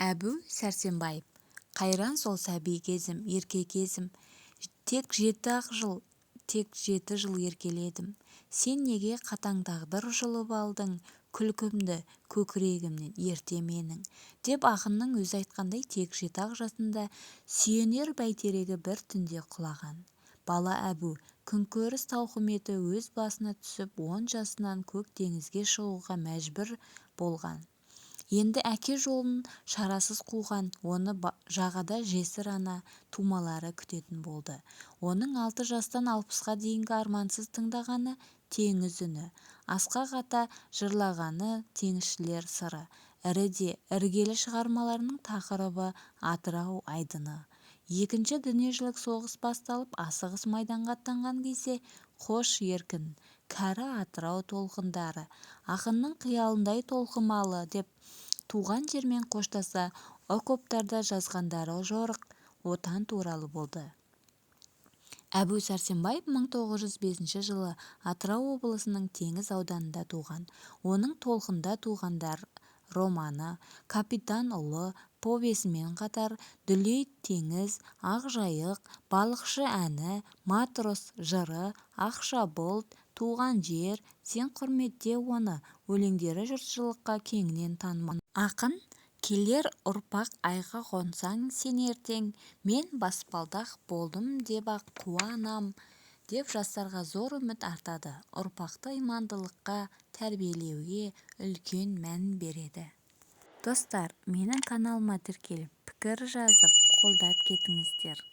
Әбу Сәрсенбаев. Қайран сол сәби кезім, ерке кезім, Тек жеті-ақ жыл, тек 7 жыл еркеледім. Сен неге қатаң тағдыр жұлып алдың Күлкімді көкірегімнен ерте менің, деп ақынның өзі айтқандай, тек 7-ақ жасында сүйенер бәйтерегі бір түнде құлаған. Бала Әбу күнкөріс тауқыметі өз басына түсіп, 10 жасынан көк теңізге шығуға мәжбүр болған. Енді әке жолын шарасыз қуған оны жағада жесір ана, тумалары күтетін болды. Оның 6 жастан 60-қа дейінгі армансыз тыңдағаны теңіз үні, асқақ ата жырлағаны теңізшілер сыры. Ірі де іргелі шығармаларының тақырыбы Атырау айдыны. Екінші дүниежүзілік соғыс басталып, асығыс майданға аттанған кезде «Қош, еркін, кәрі Атырау толқындары, ақынның қиялындай толқымалы» деп туған жермен қоштаса, окоптарда жазғандары жорық, Отан туралы болды. Әбу Сәрсенбаев 1905 жылы Атырау облысының Теңіз ауданында туған. Оның «Толқында туғандар» романы, «Капитан ұлы» повесімен қатар «Дүлей теңіз», «Ақ жайық», «Балықшы әні», «Матрос жыры», «Ақша бұлт», «Туған жер», «Сен құрметте оны» өлеңдері жұртшылыққа кеңінен танымал. Ақын «Келер ұрпақ айға қонсаң сен ертең, мен баспалдақ болдым деп-ақ қуанам» деп жастарға зор үміт артады, ұрпақты имандылыққа тәрбиелеуге үлкен мән береді. Достар, менің каналыма тіркеліп, пікір жазып, қолдап кетіңіздер.